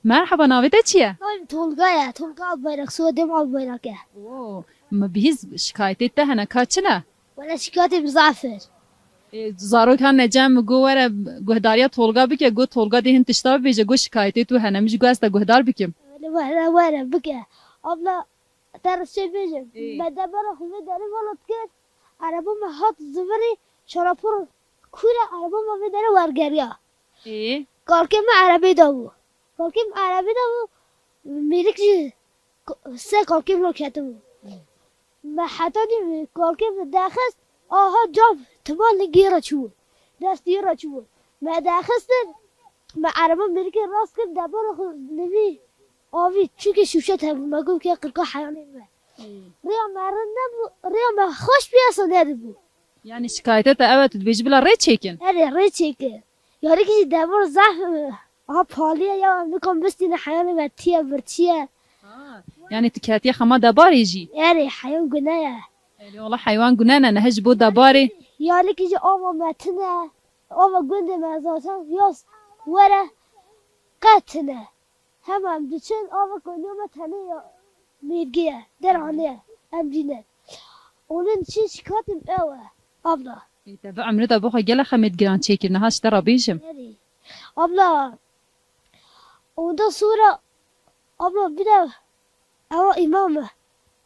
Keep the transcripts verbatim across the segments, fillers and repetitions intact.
Merhaba, navê te çi ye? Navê min Tolga ye. Tolga Albayrak, soyadê min Albayrak e. Oo, min bihîst şikayetê te hene, ka çi ne? Wele şikayetê min zaf ir. Ê, zarok han necem go were guhdariya Tolga bike, go Tolga dê hin tişta bibêje, go şikayetê tu hene, min jî go ez te guhdar bikim. Wele were, were, bike. Abla, te re çê bêjim. Ê. Me debara xwe vê derê velat kir. Ereba me hat zivirî, çarapor kûre ereba me vê derê wergeriya. Ê. Kalkê me erebê de bû. Kalkê me erebê de bû. Mêrik jî k- ser kalkê min ketibû. Me heta dî kalkê min daxist, aha cam tima li gêra çûbû. Dest gêra çûbû. Me daxistin, me ereba mêrikê rast kir, debara xwe nivî avî, çûkê şûşe tevî, me got ke qirka heyanê me. Rêya me rind nebû, rêya me xweş piyasa nedibû. Yanî şikayetê te ew e, tu dibêjî bila rê çêkin? Erê, rê çêkin. Yarîkî jî debor zehf, ha, paliye ya, em nikan bistîne, heyanê me tiye, birçiye. Ha, yanî tu ketiye xema debarê jî? Erê, heyan gune ye. Erê, wala heywan gune ne, nehe ji bo debarê. Yarîkî jî ava me tine, ava gundê me zaten yaz were qet tine. Hema em diçin, ava koniya me tenê ya mêrgê ye, derane ye, em dîne. Onun için şikayetim ew e, abla. Ê, te vê emrê de bo xwe gelek xemêt giran çêkir, niha ji te re bêjim. Erê. Abla, ondan sonra, abla, bir de ewa imam,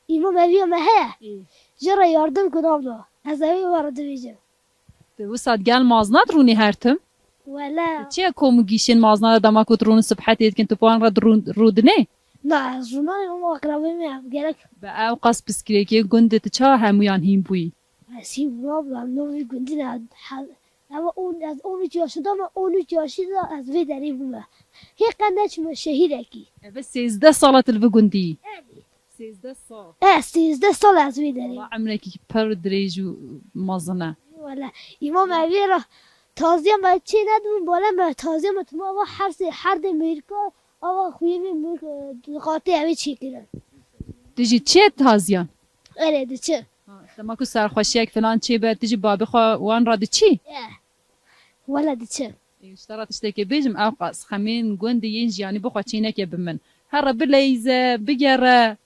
imam eviya me heye. Ê. Jê re yardım kun abla. Ez evi were dibêjim. Tu wisa digel mazna dirûnî her tim? Wele. Tu çi ye kom û gîşên mazna de dema ku dirûnin sibhetê dikin, tu bi wan re dirûn- rûdinê? Na, ez rûnayê, hûn akrabê me, gerek. Bi ew qas piskirêkê gundê tu çawa hemûyan hîn bûyî? Ez hîn bûm abla, em navê gundî ne. He- Ewa on, ez on üç yaşında me, on üç yaşında ez vê derê bûme. Hê qe neçime şehîrekî. Ev e sêzdeh sala tu li vi gundî yî. Sêzdeh sal. E, sêzdeh sal ez wê derê. Wala emrekî pir dirêj û mezin e. Wala. Îmam Evê re taziya me çê nedibûn, bale me taziya me tuma va her sê, her dê mêrika ava xuyê vê mêrika, e, qatê evê çêkirin. Tu jî çê taziyan? Erê, diçi. Ha, dema ku serxweşiyek filan çêbe, tu jî babê xwe wan re diçî? E. Wele diçim. Ê, ji te re tiştekê bêjim, ewqas xemên gundê yên jiyanî bixwe çê neke bi min. Here bileyze, bigere.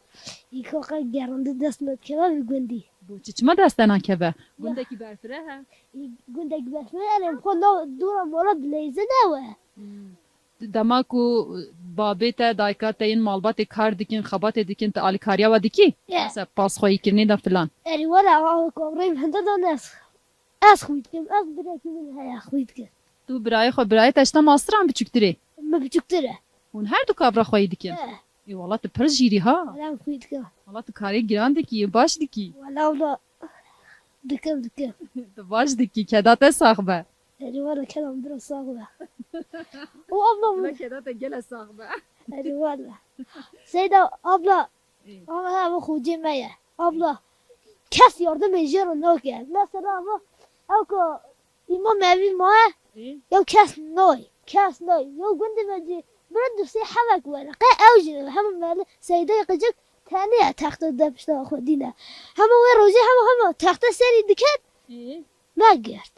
Î ka qe gerandin dest me dikeve vî gundî. Bo çi çima dest te nakeve? Gundekî berfireh e. Î gundekî berfireh e, em xwe nav dora mala dileyzine we. Dema ku babê te, dayika te yên malbatê kar dikin, xebatê dikin, tu alîkariya we dikî? Ya. Mesela pasxweyîkirinê de filan. Erê wele, a, a, kavrayê min hinde da ne ez. Ez xwî dikim, ez birekî min heye xwî dikim. Tu birayê xwe, birayê te ji te mastir an biçûktir ê? Min biçûktir e. Hûn her du kavra xweyî dikin? He. Ê wala tu pir jîr î ha. Wala em xwî dikim. Wala tu karê giran dikî, yê baş dikî. Wala wala dikim dikim. Tu baş dikî, keda te sax be. Erê wala keda min bira sax be. Û abla min. Wala keda te gele sax be. Erê wala. Seyda abla, Ê. Ama ev xocê me ye. Abla, kes yardimê jê re nake. Mesela ama ew ku îmam evî maye, Ê. Yew kes nayê. Kes nayê. Yew gundê me cî bira du sê hevek were. Qe ew jî hema me li Seydayê qicik tenê ye texte de pişta xwe dîne. Hema wê rojê hema hema texte serî diket. Ê. Me girt.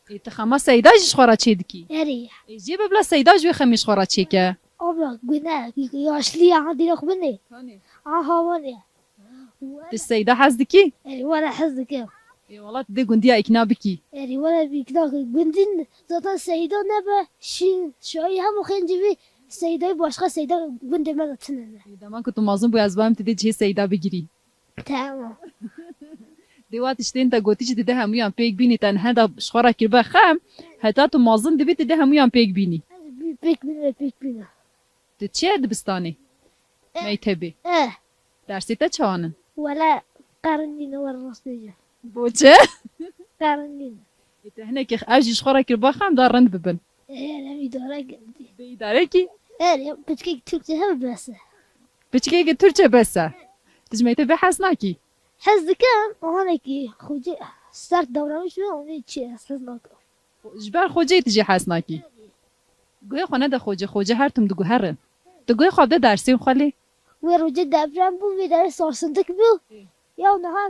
Ê, tu xema Seyda jî ji xwe re çê dikî? Erê. Ê, jê bibla Seyda ji wê xemê ji xwe re çêke. Abla, gune, yaşlı ya, dîna xwe binê. Kanê? Aha, wanê. Tu Seyda hez dikî? Erê, wala hez dikim. Ê, wala tu dê gundiya îkna bikî. Erê, wala bi îkna kir. Gundin zaten Seyda nebe, şî, şayî hemû xêncî vî Seydayê başqa Seyda gundê me de tune ne. Ê, dema ku tu mezin bû, ez barim tu dê cihê Seyda bigirî. Tamam. Dê wa tiştên te gotî jî dide hemûyan pêk bînî, te nihe de ji xwe re kiribe xem, heta tu mezin dibî dide hemûyan pêk bînî. Ez bî pêk bîne, pêk bîne. Tu çi ye dibistanê? Eh. Meytebê. Eh. Dersê te çawan in? Wele qerin nîne, were rast bêje. Bo çi? Qerin nîne. Ê, te hinekî ev jî ji xwe re kiriba xem da rind bibin. Ê, em îdare kir. Bê îdare kî? Erê, piçkek Türkçe hebe bes e. Piçkekê Türkçe bes e. Tu ji meytebê hez nakî? Hez dikim, hanekî xwecî sert davranış ve onu çi ez hez nakim. Ji ber xwecê tu jî hez nakî? Guhê xwe nede xwecê, xwecê her tim diguherin. Tu guhê xwe bide dersên xwe lê. Wê rojê deprem bû, vê derê sarsıntık bû. Ya niha